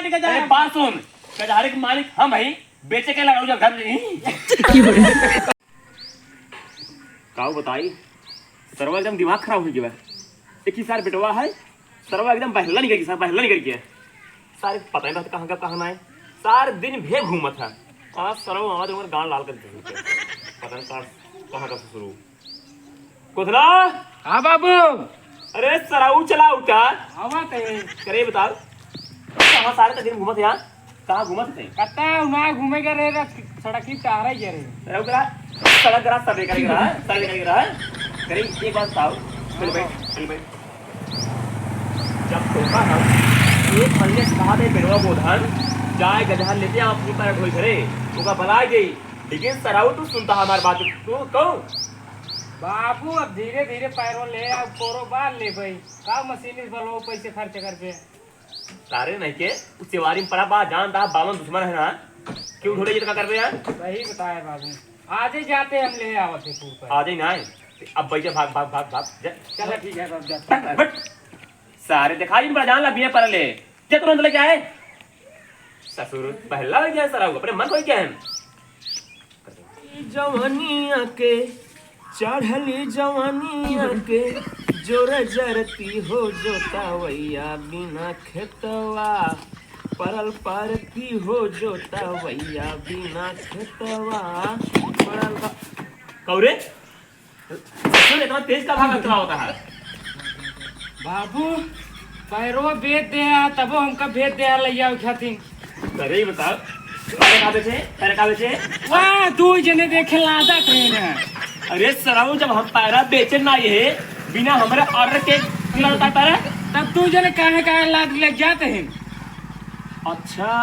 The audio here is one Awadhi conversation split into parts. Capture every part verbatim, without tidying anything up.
अरे बात सुन, कचहरी के मालिक हम हई, बेचे के लगाऊ जब घर में। काऊ बताई, सरवा एकदम दिमाग खराब होइ गवा। एक ही सार बेटवा है, सरवा एकदम बहला निकल गया, बहला निकल गया। सारे पता नहीं रहता कहाँ का कहाँ ना है, सारे दिन भे घूमत है। आज सरवा आवाज उमर गान लाल कर दे। पता नहीं कहाँ, कहाँ का शुरू। कोथला। हाँ बाबू। अरे सराऊ चला उठा। आवा ते। करे बताओ, कहाँ सारे तक दिन घूमत है यहाँ? कहाँ घूमत थे? कत्ता ना घूमे के रहे, रस सड़क ही टहरा ही रहे। सराऊ करा, सड़क करा, सब करे करा, सब करे करा। करे एक बात बताओ, चल बैठ, चल बैठ। जब तोका हम एक महीने से कहा थे बेटवा गोधन, जाए गजहर लेते आओ अपनी पैर ढोई घरे, तोका भलाई गई। लेकिन सराऊ तू सुनता हमार बात, तू कहूँ? बाबू, अब धीरे धीरे पैरों ले, अब कोरो बार ले भाई। का मशीन इस बलवा पैसे खर्च करके? तारे नहीं के, उस चेवारी में पड़ा बा, जान दा, बावन दुश्मन है ना। क्यों ढोले ये तो का करबे यार? सही बताया बाबू, आज ही जाते हम ले आवत है फूल पर। आज ही ना है। अब बैठे, भाग, भाग, भाग, भाग, जा। चलो ठीक है, अब जाते हैं। बट, सारे दिखाई नहीं पड़ा, जान ला, बिया पर ले। जा तुरंत लेके आए। ससुर, पहला हो गया सराऊ, अपने मन हो गया है। जवानिया के, चढ़ली जवानिया के, जोर जरती हो जोतावैया बिना खेतवा, परल परती हो जोतावैया बिना खेतवा, परल बा-, कौरे? ससुर, इतना तेज का भाग चलावता है? बाबू, पैरो बेच दे है, तबो हमका भेज दे है, लैया उठाती। अरे, ये बताओ, पैर का बेचे? पैर का बेचे? वाह, तू जने देखे लादा ट्रेन है। अरे सराऊ, जब हम पैरा बेचे ना ये, बिना हमारे order के लड़ता पैरा? तब तू जने काहे, काहे लाद ले जाते हैं? अच्छा,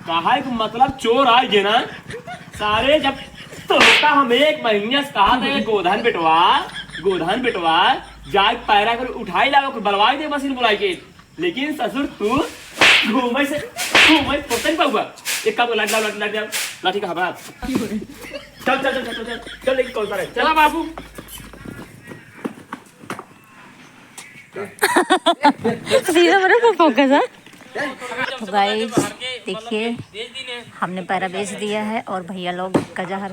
कहा है कि मतलब चोर आए गे ना? सारे जब तो होता हम एक महीने से कहा था, "ये गोधन बेटवा, गोधन बेटवा, जाए पैरा कर उठाई लावे, कुछ बलवाई दे मशीन बुलाई के।" लेकिन ससुर तू घूमे से, घूमे से फुर्सत नहीं पाऊंगा। एक काम कर, लाठी लाओ, लाठी, लाठी लाओ, लाठी कहाँ बा? चल, चल, चल, चल, चल, चल, लेकिन कौन सा रहे? चल। चला बाबू। सीधा मेरे पे फोकस है। तो गाइस, देखिए, हमने पैरा बेच दिया है और भैया लोग कजहर।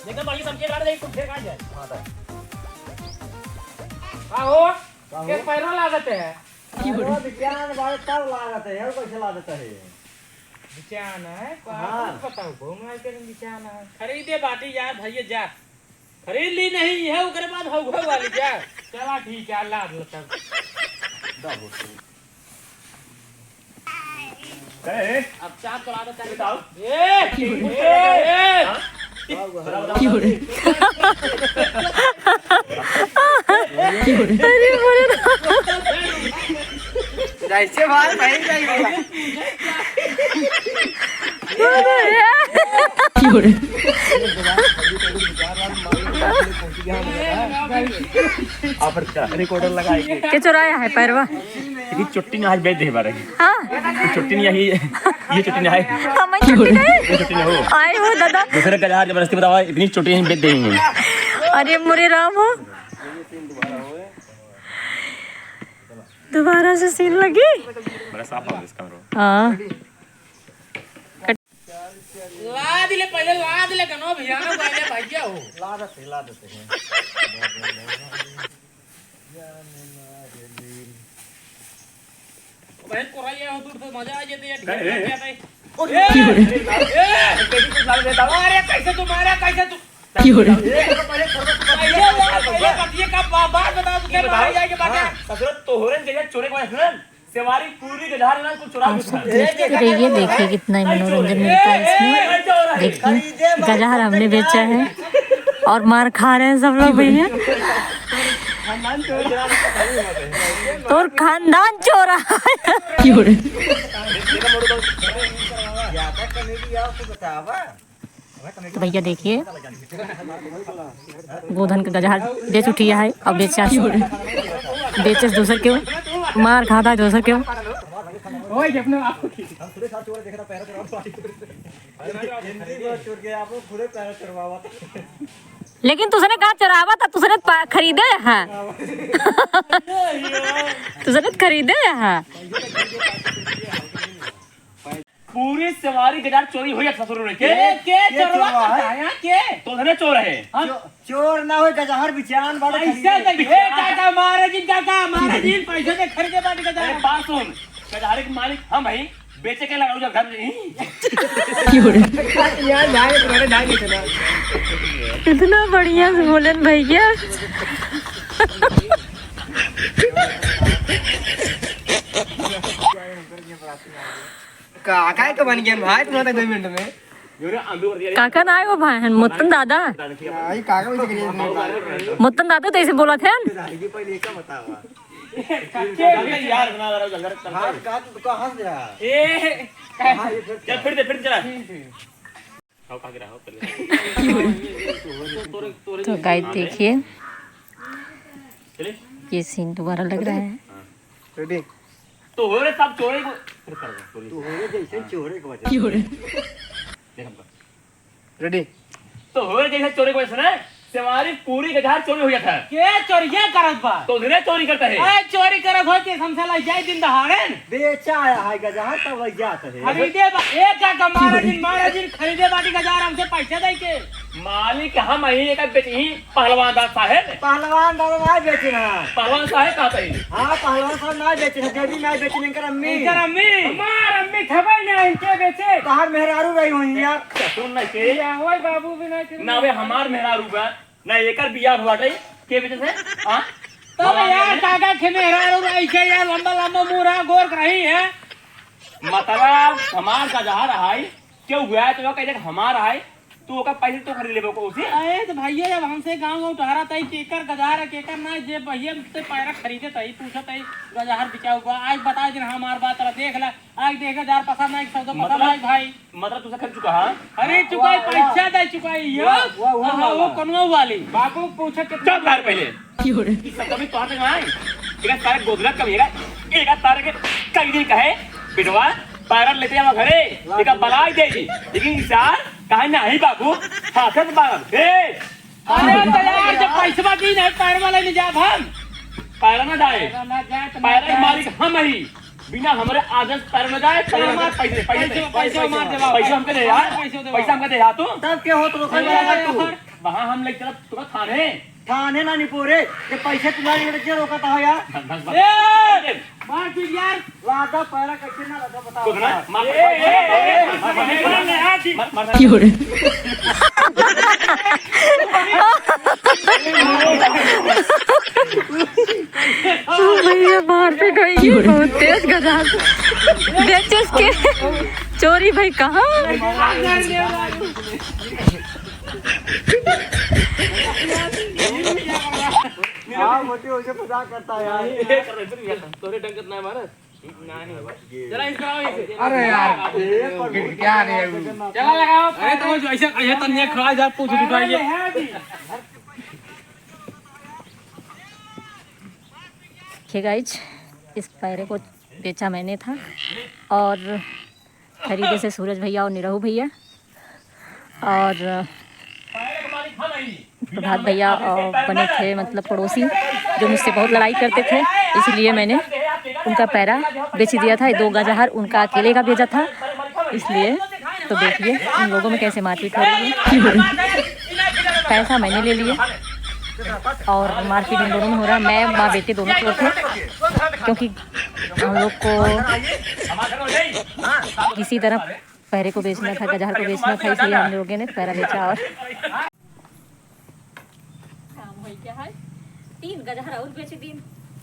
एकदम बढ़िया समझे, लाड़ दे, कुछ ढेर काट जाए। हाँ, तो। का हो? का हो? के पैरो लागत है? पैरो बिचान बारे तब लागत है, और कैसे लागत है? बिचान है, का हाँ। कुछ बताओ, घूम आए के बिचान है। खरीदे बाटी यार, भैया जा। खरीद ली नहीं है, ओकरे बाद हौगो वाली जा। चला ठीक है, लाद लो तब। दो हो। ए, ए। अब चाप चला दो, चाप। बताओ। ए, ए, ए। हाँ? बताओ, बताओ, बताओ। अरे, बोले ना। जैसे भाई, भाई, भाई, भाई। बोले यार। आप रिकॉर्डर लगाए के। के चुराया है पैरवा? इतनी चोटी ना आज बेच दे बारे। हाँ। ये चोटी नहीं आई, ये चोटी नहीं आई। हमारी चोटी नहीं? ये चोटी नहीं हो। आए हो दादा। दूसरे का जहाँ जबरदस्ती बतावा, इतनी चोटी नहीं बेच देंगे। अरे मोरे राम हो। दोबारा से सीन लगी? बड़ा साफ हो इसका रो। हाँ। लाद ले, पहले लाद ले, कनो भैया ना, पहले भैया हो। लादत है, लादत है। बहन को रही है, दूर से मजा आ जाते हैं, ढेर ए, ए, लग जाता है। ए, ए, ए, ए, अरे कैसे तू मारा, कैसे तू? क्यों रे? ए, पहले छोड़, पहले, पहले, पहले, पहले, पहले, का बा-, बात बताओ, तू क्या बताओ? मारा जाएगा, बात है? हाँ, ससुर, तोहरन के चोरे को है, सुन। सेवारी पूरी गजहर ना कुछ चुरा के खा। देखते रहिए, देखिए कितना ही मनोरंजन मिलता है इसमें। देखिए, गजहर हमने बेचा है और मार खा रहे हैं सब लोग भैया। तोर खानदान चोरा है। क्यों रे? ज्यादा कॉमेडी आओ तो बतावा। तो भैया देखिए, गोधन के गजहर बेच उठी है और बेचा, बेचे दूसर के, मार खाता है दूसर के। लेकिन तुसने कहाँ चोरावा था, तुसने पा-, खरीदे है। तुसने खरीदे है। पूरी सवारी गजार चोरी हुई है ससुर में। के, के, के चोरवा चोरवा है? बताया के? तो उधरे चोर है। हम चो-, चोर ना हो, गजहर बिचान बाटे ऐसे खरीदे। तो ये काका मारे जिन, काका मारे जिन, पैसे दे खरीदे बाटी गजहर। अरे बात सुन, गजहर के मालिक हम हैं, बेचे के लगाऊ जब घर में नहीं। यार, भाई, तुम्हारे ढाई नहीं सुना। इतना बढ़िया से बोलन भैया। काका के बन गया भाई, तुम्हारा दो मिनट में। काका ना आए वो भाई हैं, मोतन दादा। आई काका भी दिख रही है। मोतन दादा तो ऐसे बोला थे। यार, बना रहा हूँ, जल्दी रख। हाँ, का तू तो हंस रहा। ए, चल, फिर दे, फिर चला। आओ, कहाँ गिरा हो, पहले। तो गाइस देखिए, चले? ये सीन दोबारा लग रहा है। हाँ। रेडी? तो हो रे सब चोरे को, अरे, कर दो, चोरी। तू हो रे जैसे चोरे को बचा। देख हमका। रेडी? तो हो रे जैसे चोरे को बचा ना, सेवारी पूरी गजार चोरी हो गया था। के चोरिया करत बा? तो उधरे चोरी करता है। ए, चोरी करत हो के हमसे लाई जाए दिन दहाड़न। बेचा है, हाय गजार तब वही जात है। खरीदे बा, ए का का मारा जिन, मारा जिन, खरीदे बाटी गजार हमसे पैसे दे के। मालिक हम ही एक बेच ही पहलवान दादा साहेब। पहलवान दादा ना बेचे ना। पहलवान साहेब कहते हैं। हाँ, पहलवान साहब ना बेचे ना, देवी ना बेचे, इनकर अम्मी। इनकर अम्मी। हमार अम्मी थबई ना, इनके बेचे। तहार मेहरारू रही हुई यार। सुन ना के। या होय बाबू भी ना के। ना वे हमार मेहरारू बा, ना एकर बियाह हुआ बाटे, के बेचे से? हाँ? तब यार काका के मेहरारू ऐसे यार लंबा लंबा मुंह रहा, गोर रही है। मतलब हमार गजहर है, क्यों हुआ है तो कह दे हमार है, तू ओकर पैसे तो खरीद लेबो को उसे। अरे तो भैया, जब हमसे गाँव गाँव टहरा तई केकर गजहर है, केकर ना, जे भैया से पैरा खरीदे तई, पूछे तई गजहर बिचाऊ बा, आज बता दिन हमार बात रहा, देख ला, आज देख गजहर पसंद आई, सौदा पसंद मतलब आई भाई। मतलब तुझे खरीद चुका है? अरे चुकाई, वाह, वाह। पैसा दे चुकाई, यो। वाह, वाह, वाह, हाँ, वाह, वो वाह। कनुआ वाली। बाबू पूछे कितना चल तार पहले। क्यों रे? ई सब कमी तोहर तक ना आई। एक तारे गोदरा कमी है, एक तारे के कई दिन कहे, "बेटवा, पैरन लेते आवा घरे, एक बलाई दे दी।" लेकिन ई सार कहे, "नहीं बाबू, हाथ से पैरन।" ए! अरे तो यार, जब पैसवा दी नहीं, पैरवा लेने जाब हम। पैरन ना जाए। पैरन ना जाए तो पैरन ना जाए। मालिक हम ही। बिना हमरे आदेश पैरन ना जाए, पैरन हमार पैसे, पैसे दे। पैसे, पैसे हमार देवा। पैसे हमके दे यार। पैसे देवा। पैसे हमके दे यार तू। तब के हो तो रोका अरे जाएगा यार, तू? वहाँ हम लेके चलब तुम्हें थाने। थाने ना निपोरे, ये पैसे तुम्हारे लिए के रोका था यार। बस, बस, बस। ए! मार पीट यार। वादा पैरा कैसे ना लगा बताओ। कुछ ना, मार, ए, ए, ए, ए, मार, मार, मार, मार, मार, मार, मार, मार। क्यों रे? ओ भैया, मारपीट होई, बहुत तेज गजहर। बेचस के चोरी भाई कहाँ? हाँ, मोटी हो गई, मजाक करता है यार। ये कर रहे थे, तोरे डंगत ना मारा। चला, इसको आओ, इसे। अरे यार, क्या नहीं है वो? चला, लगाओ। अरे, तो जो ऐसे, ऐसे तन्ने खड़ा जा, पूछ उठाइए। देखिए गाइज, इस पैरे को बेचा मैंने था और खरीदे से सूरज भैया और निरहू भैया और प्रभात भैया और बने थे, मतलब पड़ोसी, जो मुझसे बहुत लड़ाई करते थे, इसलिए मैंने उनका पैरा बेच दिया था। दो गजहर उनका अकेले का भेजा था, इसलिए। तो देखिए उन लोगों में कैसे मारपीट हो रही है। पैसा मैंने ले लिया और मारपीट इन दोनों में हो रहा है। मैं माँ बेटे दोनों चोर थे, क्योंकि हम लोग को किसी तरह पैरे को बेचना था, गजहर को बेचना था, इसलिए हम लोगों ने पैरा बेचा। और काम होई क्या है, तीन गजहर और बेच दीन,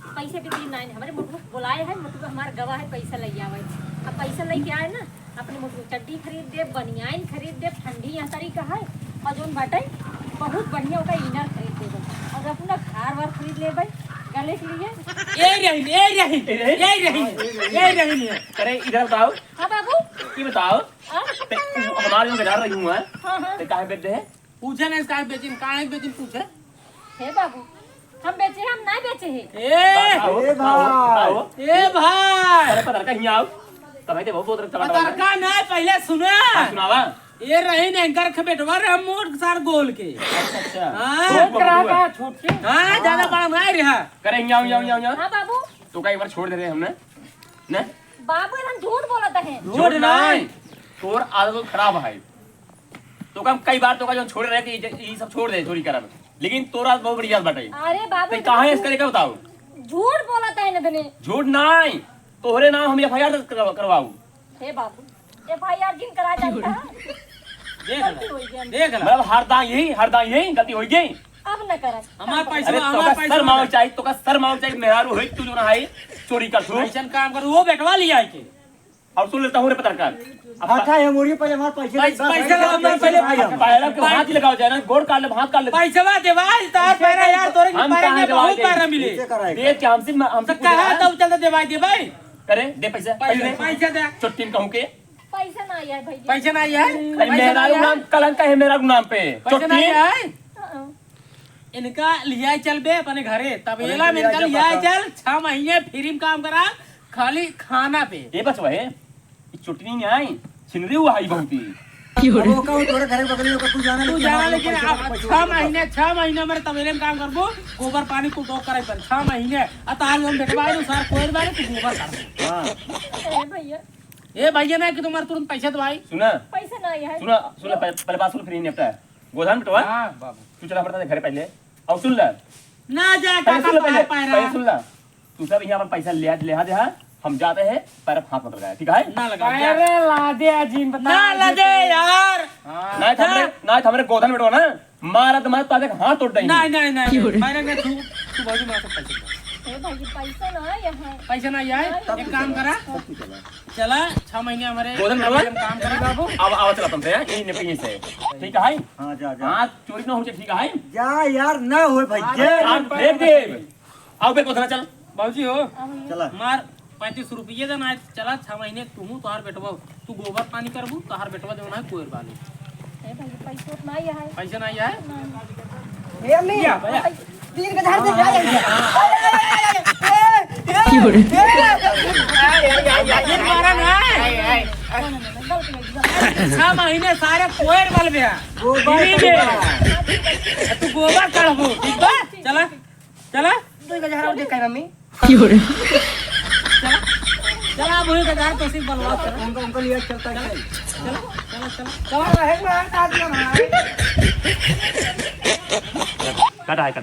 पैसे भी दीन नाइन। हमारे मोटू बोलाए है, मोटू हमार गवाह है, पैसा ले आवे। अब पैसा लेके आए ना, अपने मोटू चड्डी खरीद दे, बनियान खरीद दे, ठंडी यहाँ तरीका है। और जोन बाटे बहुत बढ़िया ओका इनर खरीद दे, और अपना घर वर खरीद ले। चले के लिए। ए रही, ए रही, ए रही? ए रही, ए रही है। अरे, इधर बताओ। हाँ, बाबू। ये बताओ, हाँ? ते, हमारे जो गजार रही हूँ, हाँ? हाँ, हाँ। ते काहे बेच दे है? पूछे ना इसका बेचिन, काहे बेचिन पूछे? हे बाबू, हम बेचे, हम नहीं बेचे हैं। ए! बताओ, ए बताओ, भाई। बताओ। ए भाई! अरे पता का हियाँ आओ। तब आइते बहुत, बहुत अच्छा पता का नहीं, पहले सुना। हाँ, सुनावा। ये रही ना एंकर खे बेटवा रे हम मोट सार गोल के। अच्छा, अच्छा। हाँ। बहुत बहुत करा हुआ। का छूट के? हाँ, ज्यादा बड़ा नहीं रहा। करे हियाँ, हियाँ, हियाँ, हियाँ। हाँ बाबू। तो का एक बार छोड़ दे रहे हमने, ने? बाबू, हम झूठ बोलत हैं। झूठ झूठ नहीं। नहीं। तोर आदत बहुत खराब है। तो का हम कई बार तो का जो छोड़े रहे कि ये, ये सब छोड़ दे चोरी करब, लेकिन तोरा बहुत बढ़िया बाटे। अरे बाबू, ते काहे झूठ, इसका लेके बताओ? झूठ बोलत है इतने। झूठ नहीं, तोहरे नाम हम एफ आई आर दर्ज करवा-, करवाऊ। हे बाबू, एफ आई आर जिन करा जाता। देख गलती ला, हो गई। देख ला। मतलब हर दाई यही, हर दाई यही गलती हो गई। अब न करब। हमार पैसा, अरे हमार तोका पैसा शर्म ना आवे दे। चाहिए, तोका शर्म आवे चाहिए, मेहरारू होई तू जो ना आई चोरी कर तू। ऐसन काम कर, वो बेटवा लिया है के? और सुन लेता हूँ रे पत्रकार। अब हाँ, था, ये मुर्गी पहले हमारे पैसे पैसे, पैसे ला, हमारे पहले पैसे ला। पैर के हाथ लगाओ जाए ना, गोड़ काट ले, हाथ काट ले। पैसवा देवाई, तार पैरा यार, तोरे हम बारे कहाँ में देवाई बहुत दे? पैरा मिले। कैसे कराएगा? दे के हमसे, हमसे तो पूछ रहा कहा है? तो चलते देवाई दे भाई। करे, दे पैसा, पैसा, पहले। पैसा दे। चुट्टिन कहूँ के? पैसा ना आया है भैया। पैसा ना आया है? अरे पैसा ना मेरा आया है? नाम कलंक है मेरा नाम पे। पैसा ना चुट्टिन। आया है? हाँ। इनका लिया चल बे अपने घरे, तबेला में इनका लिया चल, छह महीने फ्री में काम करा, खाली खाना पे। ए बचवा, ए, ई चुटनी नहीं आई, छिनरी हुआ आई बहुत ही। अब वो कहूँ तोरे घर के बगल में ओकर तू जाना तू लेकिन जाना, हमारे लेकिन पैसे अब पैसे छह पैसे महीने, छह महीने हमारे तबेले में काम करबो, गोबर पानी कुल तो करे पर छह महीने, आ तार हम बेटवा आए, सार कोयर बारे, तू गोबर कर। हाँ। ए भैया। ए भैया ना कि तुम्हारे तुरंत पैसा दवाई। सुना। पैसा ना आया है। सुना, सुना, पहले, पहले बात सुन, फिर ये निपटा है। गोधान बेटवा। हाँ, बाबू। तू चला पड़ता है घर पहले। और सुन ले। ना जा, पहले काका, सुन ले, पहले, पाए, पाए रहा। पहले सुन ले। तू सब यहाँ पर पैसा ले, ले आ दे, हाँ? हम जाते हैं, पैर हाथ मत लगाया, ठीक है? ना लगा, जा। अरे ला दे अजीम, बता ना ला दे यार। हाँ। ना तो हमरे, जा। ना तो हमरे गोधन बेटवा ना, मारा तो मैं ताजे हाथ तोड़ देंगे। नहीं, नहीं, नहीं, नहीं। मारेंगे तू, तू भाजी मार सकता है। ए भाई, पैसा ना आया है। पैसा ना आया है? नहीं। एक काम करा। चला, छह महीने हमारे गोधन बेटवा? काम करा। बाबू। अब, अब चला तुमसे, यही निपटी से। ठीक है? हाँ, जा, जा। हाँ, चोरी ना हो जाए, ठीक है? जा यार, ना होए भाई, अरे, जा। कान फेंक दे। आओ बे, गोधना चल। बाबूजी हो, चला। मार पैंतीस रुपये दे ना, चला छह महीने तू, तोहार बेटवा, तू गोबर पानी करबू, तोहार बेटवा देवना है कोयर बालू। ए भाई, पैसा उतना ही है। पैसा नहीं है? नहीं। ए अम्मी, या, भैया। तीन के धार से जा रही है। की हो रे? ये मारा ना। छह महीने सारे कोयर बाल बे। गोबर फ्री में। करबा। तू गोबर करबू, ठीक बा? चला। चला। दो हजार और दे का मम्मी। की हो रे? चला, चला, अब वही का यार तो सिर्फ बलवा चला। उनका, उनका लिए चलता है। चला, चला, चला, चला। चला, रहे ना, आज ना भाई। कटा है, कटा।